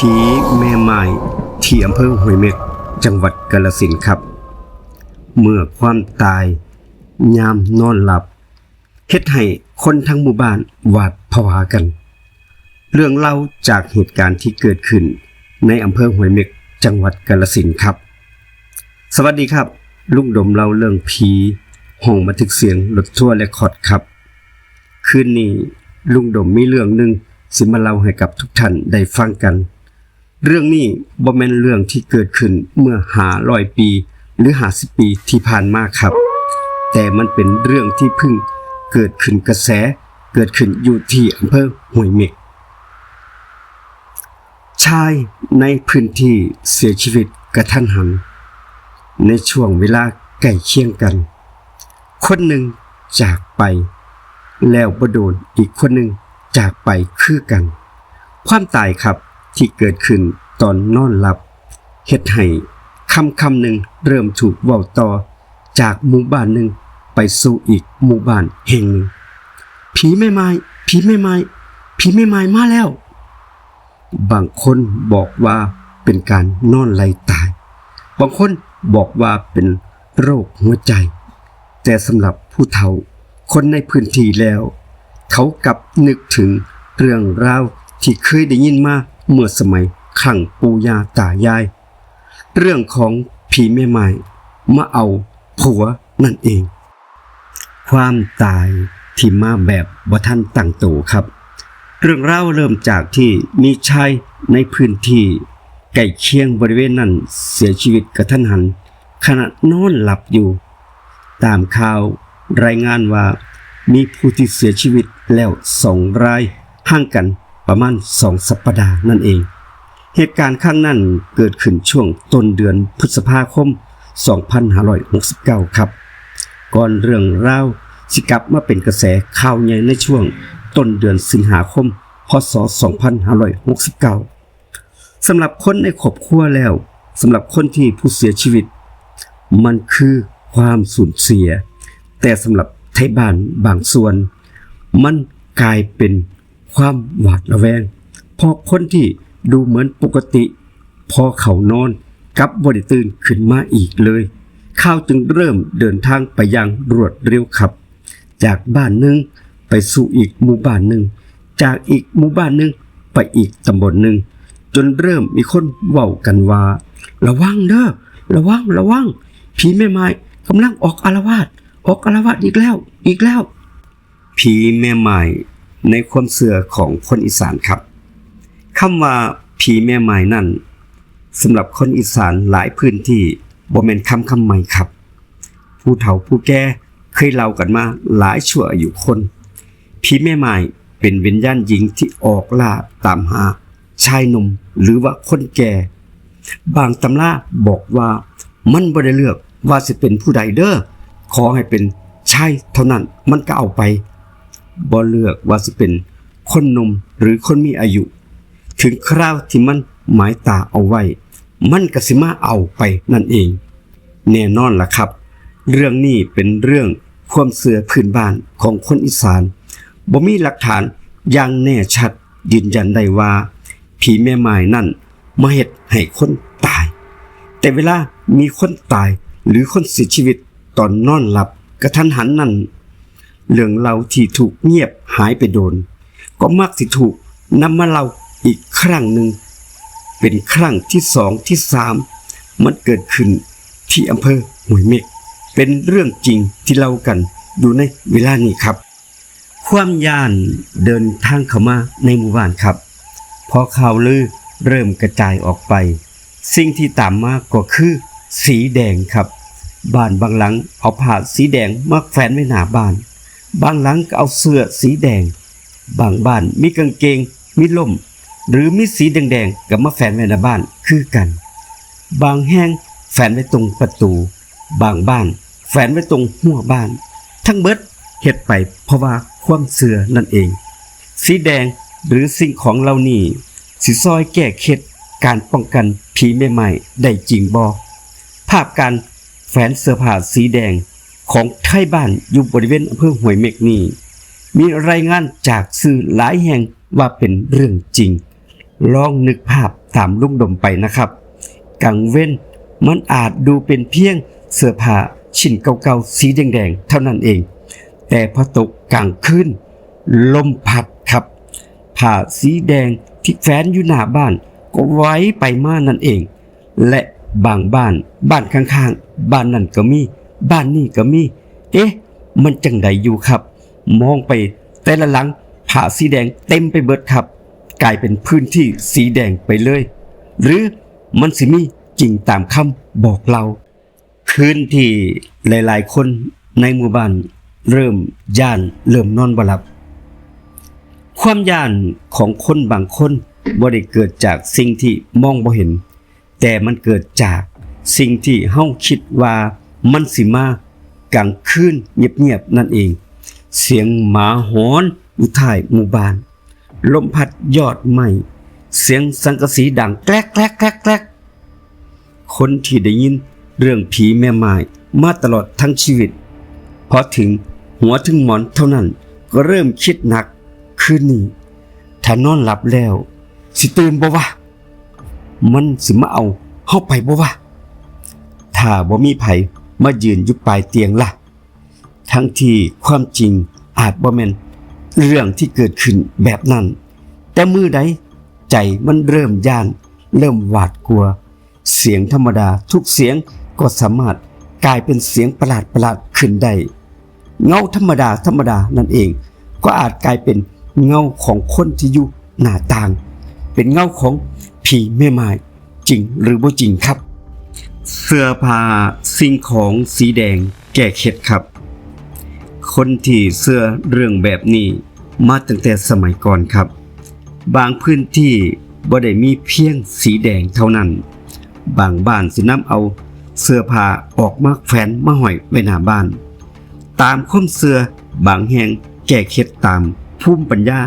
ຜີແມ່ໝ້າຍ ທີ່ອຳເພີຫ້ວຍເມັກ ຈັງຫວັດກາລະສິນຄັບ. ເມື່ອຄວາມຕາຍຍາມນອນຫຼັບ ເຮັດໃຫ້ຄົນທັງໝູ່ບ້ານຫວາດຜະວາກັນ. ເລື່ອງເລົ່າຈາກເຫດການທີ່ເກີດຂຶ້ນໃນອຳເພີຫ້ວຍເມັກ ຈັງຫວັດກາລະສິນຄັບ. ສະຫວັດດີຄັບ, ລຸງດົມເລົ່າເລື່ອງຜີ ຫ້ອງບັນທຶກສຽງລົດທົວເຣຄອດຄັບ. ຄືນນີ້ລຸງດົມມີເລື່ອງໜຶ່ງຊິມາເລົ່າໃຫ້ກັບທຸກທ່ານໄດ້ຟັງກັນ. ເລື່ອງນີ້ບໍ່ແມ່ນເລື່ອງທີ່ເກີດຂຶ້ນເມື່ອຫ້າຮ້ອຍປີ ຫຼື ຫ້າສິບປີທີ່ຜ່ານມາຄັບ, ແຕ່ມັນເປັນເລື່ອງທີ່ເພິ່ງເກີດຂຶ້ນ ກະແສເກີດຂຶ້ນຢູ່ທີ່ອຳເພີຫ້ວຍເມັກ. ຊາຍໃນພື້ນທີ່ເສຍຊີວິດກະທັນຫັນ ໃນຊ່ວງເວລາໃກ້ຄຽງກັນ. ຄົນໜຶ່ງຈາກໄປ ແລ້ວບໍ່ໂດນອີກຄົນໜຶ່ງຈາກໄປຄືກັນ. ຄວາມຕາຍຄັບ ທີ່ເກີດຂຶ້ນຕອນນອນຫຼັບ ເຮັດໃຫ້ຄຳຄຳໜຶ່ງເລີ່ມຖືກເວົ້າຕໍ່ຈາກໝູ່ບ້ານໜຶ່ງໄປສູ່ອີກໝູ່ບ້ານແຫ່ງໜຶ່ງ. ຜີແມ່ໝ້າຍ! ຜີແມ່ໝ້າຍ! ຜີແມ່ໝ້າຍມາແລ້ວ! ບາງຄົນບອກວ່າເປັນການນອນໄລ່ຕາຍ, ບາງຄົນບອກວ່າເປັນໂລກຫົວໃຈ. ແຕ່ສຳລັບຜູ້ເຖົ້າ ຄົນໃນພື້ນທີ່ແລ້ວ ເຂົາກັບນຶກເຖິງເລື່ອງລາວທີ່ເຄີຍໄດ້ຍິນມາເມື່ອສະໄໝຄັ້ງປູ່ຍ່າຕາຍາຍ, ເລື່ອງຂອງຜີແມ່ໝ້າຍມາເອົາຜົວນັ້ນເອງ. ຄວາມຕາຍທີ່ມາແບບບໍ່ທັນຕັ້ງໂຕຄັບ. ເລື່ອງລາວເລີ່ມຈາກທີ່ມີຊາຍໃນພື້ນທີ່ໃກ້ຄຽງບໍລິເວນນັ້ນເສຍຊີວິດກະທັນຫັນ ຂະນະນອນຫຼັບຢູ່. ຕາມຂ່າວລາຍງານວ່າ ມີຜູ້ທີ່ເສຍຊີວິດແລ້ວສອງລາຍ ຫ່າງກັນປະມານສອງສັບປະດານັ້ນເອງ. ເຫດການຄັ້ງນັ້ນເກີດຂຶ້ນຊ່ວງຕົ້ນເດືອນພຶດສະພາຄົມ ສອງພັນຫ້າຮ້ອຍຫົກສິບເກົ້າ ຄັບ, ກ່ອນເລື່ອງລາວຊິກັບມາເປັນກະແສຂ່າວໃຫຍ່ໃນຊ່ວງຕົ້ນເດືອນສິງຫາຄົມ ພ.ສ. ສອງພັນຫ້າຮ້ອຍຫົກສິບເກົ້າ. ສຳລັບຄົນໃນຄອບຄົວແລ້ວ, ສຳລັບຄົນທີ່ຜູ້ເສຍຊີວິດ ມັນຄືຄວາມສູນເສຍ, ແຕ່ສຳລັບໄທບ້ານບາງສ່ວນ ມັນກາຍເປັນຄວາມຫວາດລະແວງ, ເພາະຄົນທີ່ດູເໝືອນປົກກະຕິ ພໍເຂົ້ານອນກັບບໍ່ໄດ້ຕື່ນຂຶ້ນມາອີກເລີຍ. ຂ່າວຈຶ່ງເລີ່ມເດີນທາງໄປຢ່າງລວດເລັວຄັບ. ຈາກບ້ານໜຶ່ງໄປສູ່ອີກໝູ່ບ້ານໜຶ່ງ, ຈາກອີກໝູ່ບ້ານໜຶ່ງໄປອີກຕຳບົນໜຶ່ງ, ຈົນເລີ່ມມີຄົນເວົ້າກັນວ່າ ລະວັງເດີ, ລະວັງ, ລະວັງ, ຜີແມ່ໝ້າຍກຳລັງອອກອາລະວາດ, ອອກອາລະວາດອີກແລ້ວ, ອີກແລ້ວ. ຜີແມ່ໝ້າຍໃນຄວາມເຊື່ອຂອງຄົນອີສານຄັບ. ຄຳວ່າຜີແມ່ໝ້າຍນັ້ນ ສຳລັບຄົນອີສານຫຼາຍພື້ນທີ່ບໍ່ແມ່ນຄຳຄຳໃໝ່ຄັບ. ຜູ້ເຖົ້າຜູ້ແກ່ເຄີຍເລົ່າກັນມາຫຼາຍຊົ່ວອາຍຸຄົນ. ຜີແມ່ໝ້າຍເປັນວິນຍານຍິງທີ່ອອກລ່າຕາມຫາຊາຍໜຸ່ມ ຫຼືວ່າຄົນແກ່. ບາງຕຳລາບອກວ່າ ມັນບໍ່ໄດ້ເລືອກວ່າຊິເປັນຜູ້ໃດເດີ, ຂໍໃຫ້ເປັນຊາຍເທົ່ານັ້ນມັນກໍເອົາໄປ, ບໍ່ເລືອກວ່າຊິເປັນຄົນໜຸ່ມ ຫຼື ຄົນມີອາຍຸ, ເຖິງຄາວທີ່ມັນໝາຍຕາເອົາໄວ້ ມັນກໍຊິມາເອົາໄປນັ້ນເອງ. ແນ່ນອນລະຄັບ, ເລື່ອງນີ້ເປັນເລື່ອງຄວາມເຊື່ອພື້ນບ້ານຂອງຄົນອີສານ, ບໍ່ມີຫຼັກຖານຢ່າງແນ່ຊັດຢືນຢັນໄດ້ວ່າ ຜີແມ່ໝ້າຍນັ້ນ ມາເຮັດໃຫ້ຄົນຕາຍ. ແຕ່ເວລາມີຄົນຕາຍ ຫຼື ຄົນເສຍຊີວິດຕອນນອນຫຼັບກະທັນຫັນນັ້ນ, ເລື່ອງເລົ່າທີ່ຖືກງຽບຫາຍໄປໂດນ ກໍມັກຊິຖືກນຳມາເລົ່າອີກຄັ້ງໜຶ່ງ, ເປັນຄັ້ງທີສອງ, ທີສາມ. ມັນເກີດຂຶ້ນທີ່ອຳເພີຫ້ວຍເມັກ, ເປັນເລື່ອງຈິງທີ່ເລົ່າກັນຢູ່ໃນເວລານີ້ຄັບ. ຄວາມຢ້ານເດີນທາງເຂົ້າມາໃນໝູ່ບ້ານຄັບ. ພໍຂ່າວລືເລີ່ມກະຈາຍອອກໄປ, ສິ່ງທີ່ຕາມມາກໍຄືສີແດງຄັບ. ບ້ານບາງຫຼັງເອົາຜ້າສີແດງມາແຂວນໄວ້ໜ້າບ້ານ, ບາງຫຼັງກໍເອົາເສື້ອສີແດງ, ບາງບ້ານມີກາງເກງ, ມີລົມ ຫຼື ມີສີແດງໆກໍມາແຂວນໄວ້ໜ້າບ້ານຄືກັນ. ບາງແຫ່ງແຂວນໄວ້ຕົງປະຕູ, ບາງບ້ານແຂວນໄວ້ຕົງຮົ້ວບ້ານ. ທັງເບິດເຮັດໄປເພາະວ່າຄວາມເຊື່ອນັ້ນເອງ. ສີແດງ ຫຼື ສິ່ງຂອງເຫຼົ່ານີ້ ຊິຊ່ອຍແກ້ເຄັດການປ້ອງກັນຜີແມ່ໝ້າຍໄດ້ຈິງບໍ່? ພາບການແຂວນເສື້ອຜ້າສີແດງຂອງໄທບ້ານຢູ່ບໍລິເວນອຳເພີຫ້ວຍເມັກນີ້ ມີລາຍງານຈາກສື່ຫຼາຍແຫ່ງວ່າເປັນເລື່ອງຈິງ. ລອງນຶກພາບ ຕາມລຸງດົມໄປນະຄັບ. ກາງເວັນມັນອາດດູເປັນພຽງເສື້ອຜ້າຊິ້ນເກົ່າໆ ສີແດງໆ ເທົ່ານັ້ນເອງ, ແຕ່ພໍຕົກກາງຄືນ ລົມພັດຄັບ, ຜ້າສີແດງທີ່ແຂວນຢູ່ໜ້າບ້ານກໍໄຫວໄປມານັ້ນເອງ ແລະ ບາງບ້ານ, ບ້ານຂ້າງໆ ບ້ານນັ້ນກໍມີ, ບ້ານນີ້ກໍມີ. ເອະ ມັນຈັ່ງໃດຢູ່ຄັບ? ມອງໄປແຕ່ລະຫຼັງ ຜ້າສີແດງເຕັມໄປເບິດຄັບ, ກາຍເປັນພື້ນທີ່ສີແດງໄປເລີຍ. ຫຼື ມັນຊິມີຈິງຕາມຄຳບອກເລົ່າ? ຄືນທີ່ຫຼາຍໆຄົນໃນໝູ່ບ້ານເລີ່ມຢ້ານ, ເລີ່ມນອນບໍ່ຫຼັບ. ຄວາມຢ້ານຂອງຄົນບາງຄົນບໍ່ໄດ້ເກີດຈາກສິ່ງທີ່ມອງບໍ່ເຫັນ, ແຕ່ມັນເກີດຈາກສິ່ງທີ່ເຮົາຄິດວ່າມັນຊິມາກາງຄືນງຽບໆນັ້ນເອງ. ສຽງໝາຫອນຢູ່ທ້າຍໝູ່ບ້ານ, ລົມພັດຍອດໄມ້, ສຽງສັງກະສີດັງແກລັກໆໆໆ. ຄົນທີ່ໄດ້ຍິນເລື່ອງຜີແມ່ໝ້າຍມາຕະຫຼອດທັງຊີວິດ, ພໍເຖິງຫົວເຖິງໝອນເທົ່ານັ້ນ ກໍເລີ່ມຄິດໜັກ, ຄືນນີ້ຖ້ານອນຫຼັບແລ້ວ ຊິຕື່ນບໍ່ວະ? ມັນຊິມາເອົາເຮົາໄປບໍ່ວະ? ຖ້າບໍ່ມີໃຜມາຢືນຢູ່ປາຍຕຽງລະ? ທັງທີ່ຄວາມຈິງອາດບໍ່ແມ່ນເລື່ອງທີ່ເກີດຂຶ້ນແບບນັ້ນ, ແຕ່ມື້ໃດໃຈມັນເລີ່ມຢ້ານ, ເລີ່ມຫວາດກົວ, ສຽງທຳມະດາທຸກສຽງກໍສາມາດກາຍເປັນສຽງປະຫຼາດໆຂຶ້ນໄດ້. ເງົາທຳມະດາໆນັ້ນເອງກໍອາດກາຍເປັນເງົາຂອງຄົນທີ່ຢູ່ໜ້າຕ່າງ, ເປັນເງົາຂອງຜີແມ່ໝ້າຍ ຈິງຫຼືບໍ່ຈິງຄັບ? ເສື້ອຜ້າ, ສິ່ງຂອງສີແດງແກ້ເຂັດຄັບ. ຄົນທີ່ເຊື່ອເລື່ອງແບບນີ້ມາຕັ້ງແຕ່ສະໄໝກ່ອນຄັບ. ບາງພື້ນທີ່ບໍ່ໄດ້ມີພຽງສີແດງເທົ່ານັ້ນ, ບາງບ້ານຊິນຳເອົາເສື້ອຜ້າອອກມາແຂວນມາຫ້ອຍໄວ້ໜ້າບ້ານ. ຕາມຄວາມເຊື່ອ, ບາງແຫ່ງແກ້ເຂັດຕາມພູມປັນຍາ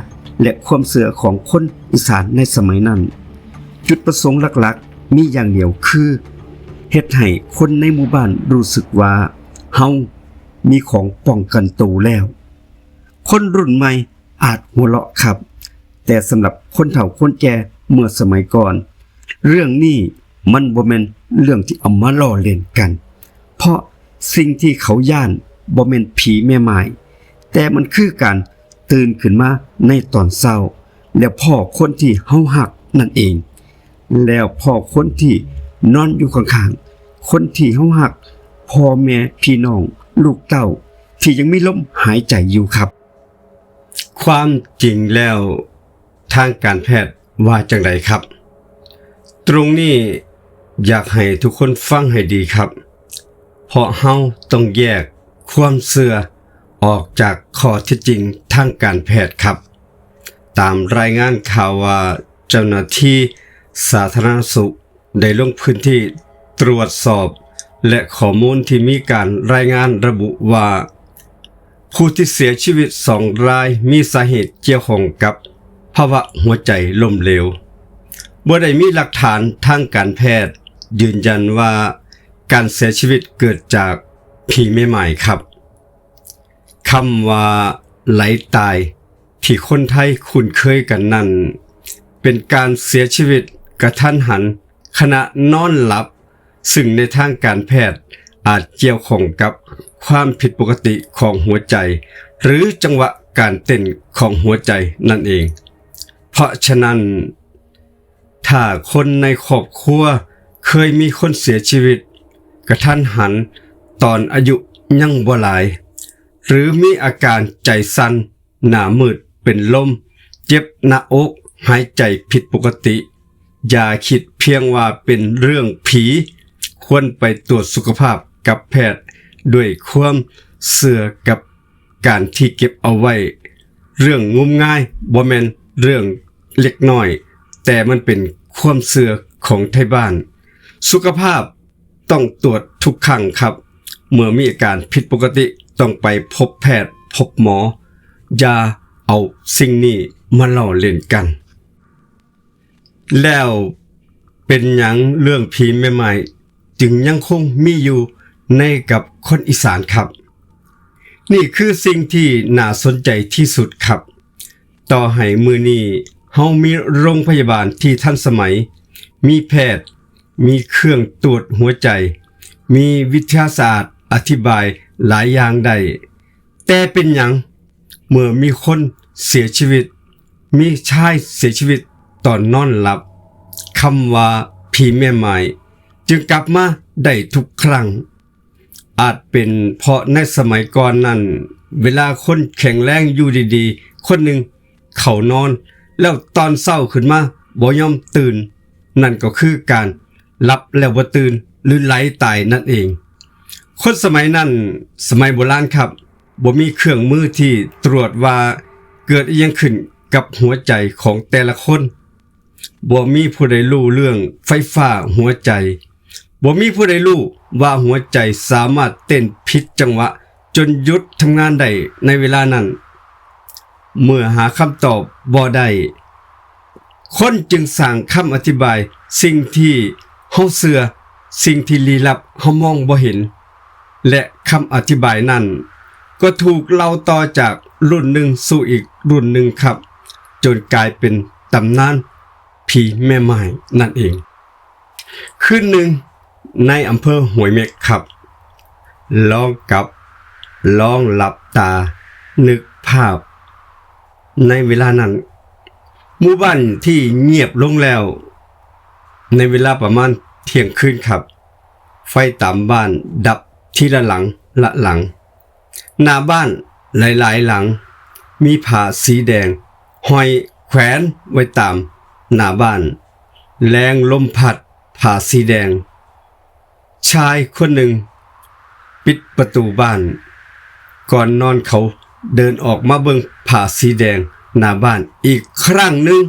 ແລະ ຄວາມເຊື່ອຂອງຄົນອີສານໃນສະໄໝນັ້ນ. ຈຸດປະສົງຫຼັກໆມີຢ່າງດຽວຄື ເຮັດໃຫ້ຄົນໃນໝູ່ບ້ານຮູ້ສຶກວ່າເຮົາມີຂອງປ້ອງກັນໂຕແລ້ວ. ຄົນລຸ້ນໃໝ່ອາດຫົວເລາະຄັບ, ແຕ່ສຳລັບຄົນເຖົ້າຄົນແກ່ເມື່ອສະໄໝກ່ອນ, ເລື່ອງນີ້ມັນບໍ່ແມ່ນເລື່ອງທີ່ເອົາມາລໍ້ເລ່ນກັນ, ເພາະ ສິ່ງທີ່ເຂົາຢ້ານບໍ່ແມ່ນຜີແມ່ໝ້າຍ, ແຕ່ມັນຄືການຕື່ນຂຶ້ນມາໃນຕອນເຊົ້າ ແລ້ວພໍ້ຄົນທີ່ເຮົາຮັກນັ້ນເອງ, ແລ້ວພໍ້ຄົນທີ່ນອນຢູ່ຂ້າງໆ, ຄົນທີ່ເຮົາຮັກ, ພໍ່ແມ່, ພີ່ນ້ອງ, ລູກເຕົ້າ ທີ່ຍັງມີລົມຫາຍໃຈຢູ່ຄັບ. ຄວາມຈິງແລ້ວ ທາງການແພດວ່າຈັ່ງໃດຄັບ? ຕົງນີ້ຢາກໃຫ້ທຸກຄົນຟັງໃຫ້ດີຄັບ, ເພາະເຮົາຕ້ອງແຍກຄວາມເຊື່ອອອກຈາກຂໍ້ເທັດຈິງທາງການແພດຄັບ. ຕາມລາຍງານຂ່າວວ່າ ເຈົ້າໜ້າທີ່ສາທາລະນະສຸກ ໄດ້ລົງພື້ນທີ່ຕວດສອບ ແລະ ຂໍ້ມູນທີ່ມີການລາຍງານລະບຸວ່າ ຜູ້ທີ່ເສຍຊີວິດສອງລາຍມີສາເຫດກ່ຽວຂ້ອງກັບພາວະຫົວໃຈລົ້ມເຫຼວ. ບໍ່ໄດ້ມີຫຼັກຖານທາງການແພດຢືນຢັນວ່າການເສຍຊີວິດເກີດຈາກຜີແມ່ໝ້າຍຄັບ. ຄຳວ່າໄຫຼຕາຍ ທີ່ຄົນໄທຄຸ້ນເຄີຍກັນນັ້ນ ເປັນການເສຍຊີວິດກະທັນຫັນຂະນະນອນຫຼັບ, ຊຶ່ງໃນທາງການແພດອາດກ່ຽວຂ້ອງກັບຄວາມຜິດປົກກະຕິຂອງຫົວໃຈ ຫຼື ຈັງຫວະການເຕັ້ນຂອງຫົວໃຈນັ້ນເອງ. ເພາະສະນັ້ນ, ຖ້າຄົນໃນຄອບຄົວເຄີຍມີຄົນເສຍຊີວິດກະທັນຫັນຕອນອາຍຸຍັງບໍ່ຫຼາຍ ຫຼື ມີອາການໃຈສັ່ນ, ໜ້າມືດ, ເປັນລົມ, ເຈັບໜ້າອົກ, ຫາຍໃຈຜິດປົກກະຕິ, ຢ່າຄິດພຽງວ່າເປັນເລື່ອງຜີ, ຄວນໄປຕວດສຸຂະພາບກັບແພດດ້ວຍຄວາມເຊື່ອກັບການທີ່ເກັບເອົາໄວ້. ເລື່ອງງມງາຍບໍ່ແມ່ນເລື່ອງເລັກນ້ອຍ, ແຕ່ມັນເປັນຄວາມເຊື່ອຂອງໄທບ້ານ. ສຸຂະພາບ ຕ້ອງຕວດທຸກຄັ້ງຄັບ. ເມື່ອມີອາການຜິດປົກກະຕິ ຕ້ອງໄປພົບແພດ, ພົບໝໍ. ຢ່າເອົາສິ່ງນີ້ມາລໍ້ເລ່ນກັນ. ແລ້ວເປັນຫຍັງເລື່ອງຜີແມ່ໝ້າຍຈຶ່ງຍັງຄົງມີຢູ່ໃນກັບຄົນອີສານຄັບ? ນີ້ຄືສິ່ງທີ່ໜ້າສົນໃຈທີ່ສຸດຄັບ. ຕໍ່ໃຫ້ມື້ນີ້ເຮົາມີໂຮງພະຍາບານທີ່ທັນສະໄໝ, ມີແພດ, ມີເຄື່ອງຕວດຫົວໃຈ, ມີວິທະຍາສາດອະທິບາຍຫຼາຍຢ່າງໄດ້. ແຕ່ເປັນຫຍັງເມື່ອມີຄົນເສຍຊີວິດ, ມີຊາຍເສຍຊີວິດຕອນນອນຫຼັບ, ຄຳວ່າຜີແມ່ໝ້າຍຈຶ່ງກັບມາໄດ້ທຸກຄັ້ງ? ອາດເປັນເພາະໃນສະໄໝກ່ອນນັ້ນ, ເວລາຄົນແຂງແຮງຢູ່ດີໆຄົນໜຶ່ງເຂົ້ານອນ ແລ້ວຕອນເຊົ້າຂຶ້ນມາບໍ່ຍອມຕື່ນ, ນັ້ນກໍຄືການຫຼັບແລ້ວບໍ່ຕື່ນ ຫຼື ໄຫຼຕາຍນັ້ນເອງ. ຄົນສະໄໝນັ້ນ, ສະໄໝໂບລານຄັບ, ບໍ່ມີເຄື່ອງມືທີ່ຕວດວ່າເກີດອີ່ຫຍັງຂຶ້ນກັບຫົວໃຈຂອງແຕ່ລະຄົນ. ບໍ່ມີຜູ້ໃດຮູ້ເລື່ອງໄຟຟ້າຫົວໃຈ, ບໍ່ມີຜູ້ໃດຮູ້ວ່າຫົວໃຈສາມາດເຕັ້ນຜິດຈັງຫວະຈົນຢຸດທຳງານໄດ້ໃນເວລານັ້ນ. ເມື່ອຫາຄຳຕອບບໍ່ໄດ້, ຄົນຈຶ່ງສ້າງຄຳອະທິບາຍສິ່ງທີ່ເຮົາເຊື່ອ, ສິ່ງທີ່ລີ້ລັບເຮົາມອງບໍ່ເຫັນ. ແລະ ຄຳອະທິບາຍນັ້ນກໍຖືກເລົ່າຕໍ່ຈາກລຸ້ນໜຶ່ງສູ່ອີກລຸ້ນໜຶ່ງຄັບ, ຈົນກາຍເປັນຕຳນານຜີແມ່ໝ້າຍນັ້ນເອງ. ຄືນໜຶ່ງໃນອຳເພີຫ້ວຍເມັກຄັບ, ລອງກັບ, ລອງຫຼັບຕານຶກພາບໃນເວລານັ້ນ, ໝູ່ບ້ານທີ່ງຽບລົງແລ້ວ ໃນເວລາປະມານທ່ຽງຄືນຄັບ, ໄຟຕາມບ້ານດັບທີລະຫຼັງລະຫຼັງ. ໜ້າບ້ານຫຼາຍໆຫຼັງມີຜ້າສີແດງຫ້ອຍແຂວນໄວ້ຕາມໜ້າບ້ານ, ແຮງລົມພັດຜ້າສີແດງ. ຊາຍຄົນໜຶ່ງປິດປະຕູບ້ານ, ກ່ອນນອນເຂົາເດີນອອກມາເບິ່ງຜ້າສີແດງໜ້າບ້ານອີກຄັ້ງໜຶ່ງ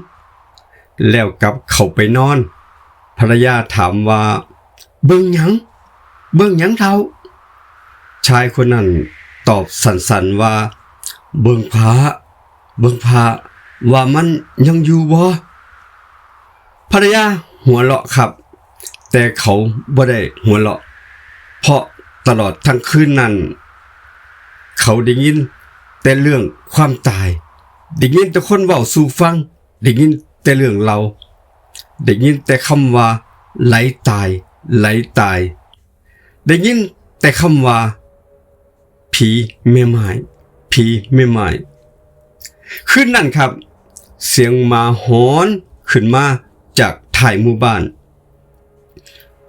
ແລ້ວກັບເຂົ້າໄປນອນ. ພັນລະຍາຖາມວ່າ, ເບິ່ງຫຍັງ? ເບິ່ງຫຍັງເຖົ້າ? ຊາຍຄົນນັ້ນຕອບສັ້ນໆວ່າ, ເບິ່ງຜ້າ, ເບິ່ງຜ້າວ່າມັນຍັງຢູ່ບໍ່? ພັນລະຍາຫົວເລາະຄັບ, ແຕ່ເຂົາບໍ່ໄດ້ຫົວເລາະ, ເພາະຕະຫຼອດທັງຄືນນັ້ນ ເຂົາໄດ້ຍິນແຕ່ເລື່ອງຄວາມຕາຍ, ໄດ້ຍິນແຕ່ຄົນເວົ້າສູ່ຟັງ, ໄດ້ຍິນແຕ່ເລື່ອງເລົ່າ, ໄດ້ຍິນແຕ່ຄຳວ່າ ໄຫຼຕາຍ, ໄຫຼຕາຍ, ໄດ້ຍິນແຕ່ຄຳວ່າ ຜີແມ່ໝ້າຍ, ຜີແມ່ໝ້າຍ. ຄືນນັ້ນຄັບ, ສຽງໝາຫອນຂຶ້ນມາຈາກທ້າຍໝູ່ບ້ານ.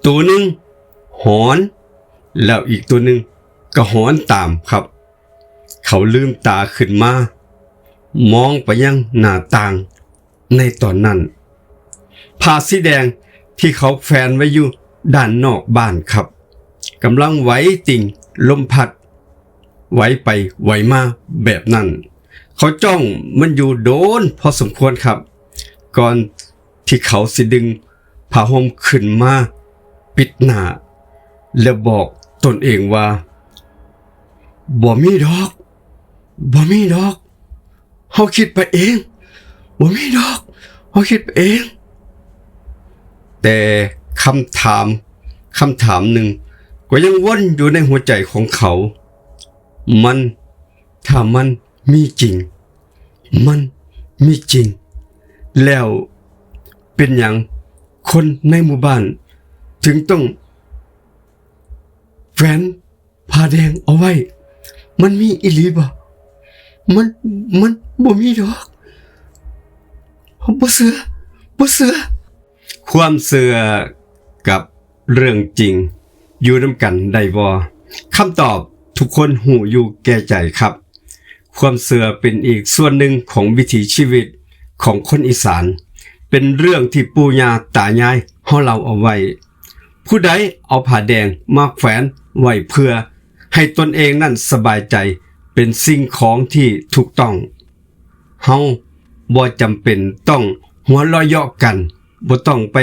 ໂຕໜຶ່ງຫອນ, ແລ້ວອີກໂຕໜຶ່ງກໍຫອນຕາມຄັບ. ເຂົາລືມຕາຂຶ້ນມາ, ມອງໄປຍັງໜ້າຕ່າງ. ໃນຕອນນັ້ນ, ຜ້າສີແດງທີ່ເຂົາແຂວນໄວ້ຢູ່ດ້ານນອກບ້ານຄັບ, ກຳລັງໄຫວຕິ່ງລົມພັດ, ໄຫວໄປໄຫວມາແບບນັ້ນ. ເຂົາຈ້ອງມັນຢູ່ໂດນພໍສົມຄວນຄັບ, ກ່ອນທີ່ເຂົາຊິດຶງຜ້າຫົ່ມຂຶ້ນມາປິດໜ້າ ແລະ ບອກຕົນເອງວ່າ, ບໍ່ມີດອກ, ບໍ່ມີດອກ. ເຮົາຄິດໄປເອງ, ບໍ່ມີດອກ, ເຮົາຄິດໄປເອງ. ແຕ່ຄຳຖາມ, ຄຳຖາມໜຶ່ງກໍຍັງວົນຢູ່ໃນຫົວໃຈຂອງເຂົາ, ມັນ, ຖ້າມັນມີຈິງ, ມັນມີຈິງ, ແລ້ວເປັນຫຍັງຄົນໃນໝູ່ບ້ານເຖິງຕ້ອງແຂວນ ຜ້າແດງເອົາໄວ້, ມັນມີອີ່ຫຼີບໍ່? ມັນ, ມັນບໍ່ມີດອກ. ເຮົາບໍ່ເຊື່ອ, ບໍ່ເຊື່ອ. ຄວາມເຊື່ອກັບເລື່ອງຈິງຢູ່ນຳກັນໄດ້ບໍ່? ຄຳຕອບທຸກຄົນຮູ້ຢູ່ແກ່ໃຈຄັບ. ຄວາມເຊື່ອເປັນອີກສ່ວນໜຶ່ງຂອງວິຖີຊີວິດຂອງຄົນອີສານ, ເປັນເລື່ອງທີ່ປູ່ຍ່າຕາຍາຍເຮົາເລົ່າເອົາໄວ້. ຜູ້ໃດເອົາຜ້າແດງມາແຂວນໄວ້ເພື່ອໃຫ້ຕົນເອງນັ້ນສະບາຍໃຈ ເປັນສິ່ງຂອງທີ່ຖືກຕ້ອງ. ເຮົາບໍ່ຈຳເປັນຕ້ອງຫົວເລາະເຍາະກັນ, ບໍ່ຕ້ອງໄປ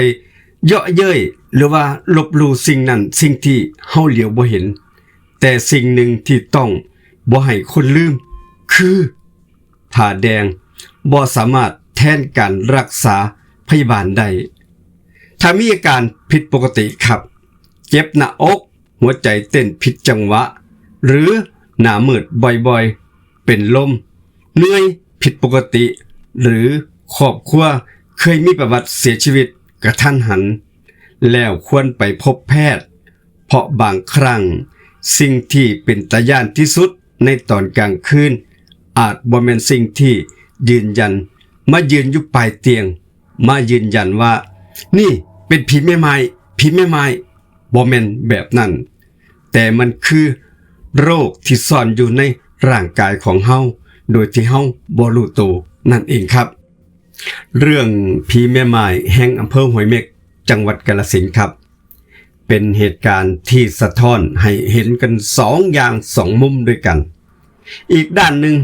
ເຍາະເຍີ້ຍ ຫຼືວ່າລົບຫຼູ່ສິ່ງນັ້ນສິ່ງທີ່ເຮົາຫຼຽວບໍ່ເຫັນ. ແຕ່ສິ່ງໜຶ່ງທີ່ຕ້ອງບໍ່ໃຫ້ຄົນລືມຄື ຜ້າແດງບໍ່ສາມາດແທນການລັກສາພະຍາບານໄດ້. ຖ້າມີອາການຜິດປົກກະຕິຄັບ, ເຈັບໜ້າອົກ, ຫົວໃຈເຕັ້ນຜິດຈັງຫວະ ຫຼື ໜ້າມືດບ່ອຍໆ, ເປັນລົມ, ເມື່ອຍຜິດປົກກະຕິ ຫຼື ຄອບຄົວເຄີຍມີປະຫວັດເສຍຊີວິດ ກະທັນຫັນ ແລ້ວຄວນໄປພົບແພດ, ເພາະບາງຄັ້ງສິ່ງທີ່ເປັນຕາຢ້ານທີ່ສຸດໃນຕອນກາງຄືນ ອາດບໍ່ແມ່ນສິ່ງທີ່ຢືນຢັນ ມາຢືນຢູ່ປາຍຕຽງ ມາຢືນຢັນວ່າ ນີ້ເປັນຜີແມ່ໝ້າຍ, ຜີແມ່ໝ້າຍ. ບໍ່ແມ່ນແບບນັ້ນ, ແຕ່ມັນຄືໂລກທີ່ຊ່ອນຢູ່ໃນຮ່າງກາຍຂອງເຮົາ ໂດຍທີ່ເຮົາບໍ່ຮູ້ໂຕນັ້ນເອງຄັບ. ເລື່ອງຜີແມ່ໝ້າຍແຫ່ງອຳເພີຫ້ວຍເມັກ ຈັງຫວັດກາລະສິນຄັບ ເປັນເຫດການທີ່ສະທ້ອນໃຫ້ເຫັນກັນສອງຢ່າງສອງມຸມດ້ວຍກັນ. ອີກດ້ານໜຶ່ງ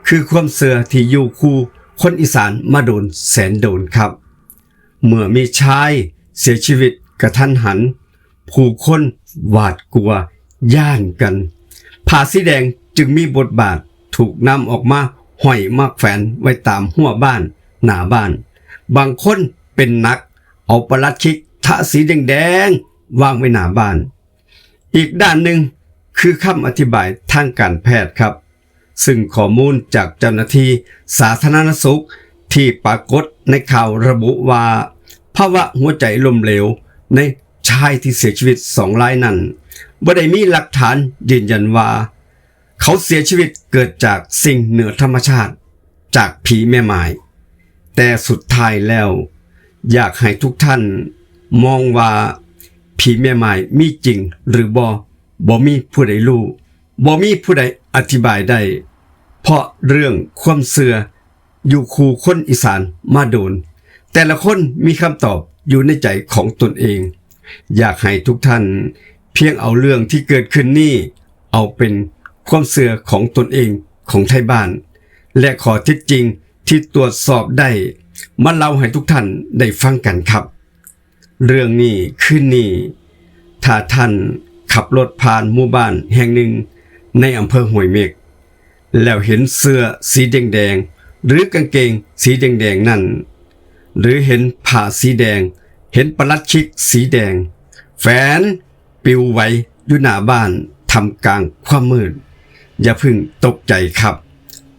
ຄືຄວາມເຊື່ອທີ່ຢູ່ຄູ່ຄົນອີສານມາໂດນແສນໂດນຄັບ. ເມື່ອມີຊາຍເສຍຊີວິດກະທັນຫັນ, ຜູ້ຄົນຫວາດກົວຢ້ານກັນ. ຜ້າສີແດງຈຶ່ງມີບົດບາດຖືກນຳອອກມາຫ້ອຍມາແຂວນໄວ້ຕາມຮົ້ວບ້ານ, ໜ້າບ້ານ. ບາງຄົນເປັນໜັກ, ເອົາປະຫຼັດຂີກທາສີແດງໆວາງໄວ້ໜ້າບ້ານ. ອີກດ້ານໜຶ່ງຄືຄຳອະທິບາຍທາງການແພດຄັບ, ຊຶ່ງຂໍ້ມູນຈາກເຈົ້າໜ້າທີ່ສາທາລະນະສຸກທີ່ປາກົດໃນຂ່າວລະບຸວ່າ ພາວະຫົວໃຈລົ້ມເຫຼວໃນຊາຍທີ່ເສຍຊີວິດສອງລາຍນັ້ນ ບໍ່ໄດ້ມີຫຼັກຖານຢືນຢັນວ່າ ເຂົາເສຍຊີວິດເກີດຈາກສິ່ງເໜືອທຳມະຊາດ, ຈາກຜີແມ່ໝ້າຍ. ແຕ່ສຸດທ້າຍແລ້ວ ຢາກໃຫ້ທຸກທ່ານມອງວ່າ ຜີແມ່ໝ້າຍມີຈິງຫຼືບໍ່, ບໍ່ມີຜູ້ໃດຮູ້, ບໍ່ມີຜູ້ໃດອະທິບາຍໄດ້, ເພາະເລື່ອງຄວາມເຊື່ອຢູ່ຄູ່ຄົນອີສານມາໂດນ. ແຕ່ລະຄົນມີຄຳຕອບຢູ່ໃນໃຈຂອງຕົນເອງ. ຢາກໃຫ້ທຸກທ່ານພຽງເອົາເລື່ອງທີ່ເກີດຂຶ້ນນີ້ ເອົາເປັນຄວາມເຊື່ອຂອງຕົນເອງຂອງໄທບ້ານ ແລະ ຂໍ້ເທັດຈິງທີ່ຕວດສອບໄດ້ ມາເລົ່າໃຫ້ທຸກທ່ານໄດ້ຟັງກັນຄັບ. ເລື່ອງນີ້ຄືນນີ້ ຖ້າທ່ານຂັບລົດຜ່ານໝູ່ບ້ານແຫ່ງໜຶ່ງໃນອຳເພີຫ້ວຍເມັກ ແລ້ວເຫັນເສື້ອສີແດງໆ ຫຼື ກາງເກງສີແດງໆນັ້ນ ຫຼື ເຫັນຜ້າສີແດງ, ເຫັນປະຫຼັດຂີກສີແດງ ແຂວນປິວໄຫວຢູ່ໜ້າບ້ານທ່າມກາງຄວາມມືດ, ຢ່າເພິ່ງຕົກໃຈຄັບ,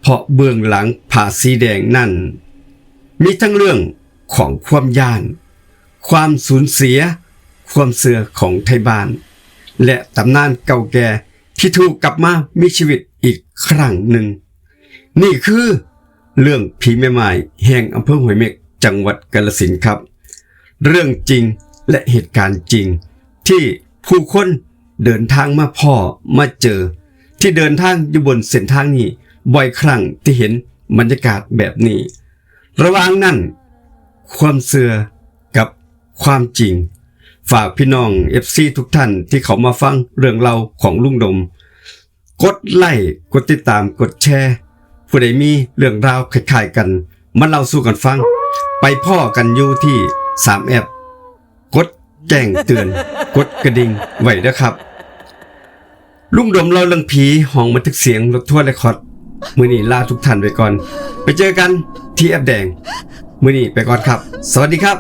ເພາະເບື້ອງຫຼັງຜ້າສີແດງນັ້ນ ມີທັງເລື່ອງຂອງຄວາມຢ້ານ, ຄວາມສູນເສຍຄວາມເຊື່ອຂອງໄທບ້ານ ແລະ ຕຳນານເກົ່າແກ່ທີ່ຖືກກັບມາມີຊີວິດອີກຄັ້ງໜຶ່ງ. ນີ້ຄືເລື່ອງຜີແມ່ໝ້າຍແຫ່ງອຳເພີຫ້ວຍເມັກ ຈັງຫວັດກາລະສິນຄັບ. ເລື່ອງຈິງ ແລະ ເຫດການຈິງທີ່ຜູ້ຄົນເດີນທາງມາພໍ້ມາເຈີ, ທີ່ເດີນທາງຢູ່ບົນເສັ້ນທາງນີ້ ບ່ອຍຄັ້ງທີ່ເຫັນບັນຍາກາດແບບນີ້. ລະຫວ່າງນັ້ນ ຄວາມເຊື່ອກັບຄວາມຈິງ. ຝາກພີ່ນ້ອງເອັຟຊີທຸກທ່ານທີ່ເຂົ້າມາຟັງເລື່ອງລາວຂອງລຸງດົມ ກົດໄລ້, ກົດຕິດຕາມ, ກົດແຊ. ຜູ້ໃດມີເລື່ອງລາວຄ້າຍໆກັນ ມາເລົ່າສູ່ກັນຟັງ. ໄປພໍ້ກັນຢູ່ທີ່ສາມແອັບ. ກົດແຈ້ງເຕືອນ, ກົດກະດິ່ງໄວ້ເດີຄັບ. ລຸງດົມເລົ່າເລື່ອງຜີ, ຫ້ອງບັນທຶກສຽງ, ລົດທົວເຣຄອດ. ມື້ນີ້ລາທຸກທ່ານໄປກ່ອນ. ໄປເຈີກັນທີ່ແອັບແດງ. ມື້ນີ້ໄປກ່ອນຄັບ. ສະຫວັດດີຄັບ.